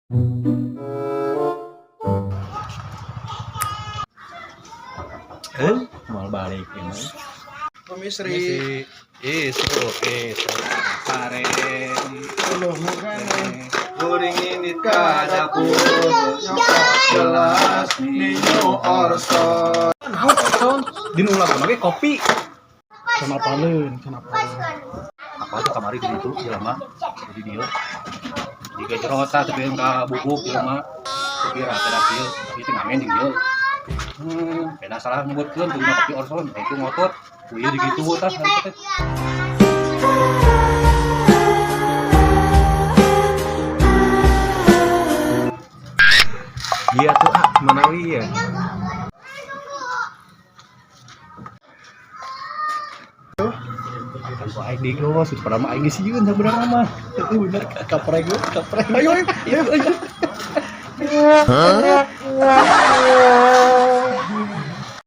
Mau balik ini. Pemisri. Isu, isu, sare. Guring ini dapur jelas ninyo orson. Naon Orson? Di nu lagu ge kopi. Can apaleun, can apaleun. Apa tuh kamari di ditu jelema di dieu. Di jero tah teu ka bubuk jelema. Kira kada kieu, tapi teu ngamen jeung dieu. Beda salah nyebutkeun kudu kopi Orson, itu ngotot. Kuy di kitu tah teh. Iya tuh ah, manawi ya. Kan ku aing diglos, padahal mah aing geus sieun sabenerna mah. Heeh bener kapreng kapreng. Ayo, ayo. Ayo, ayo.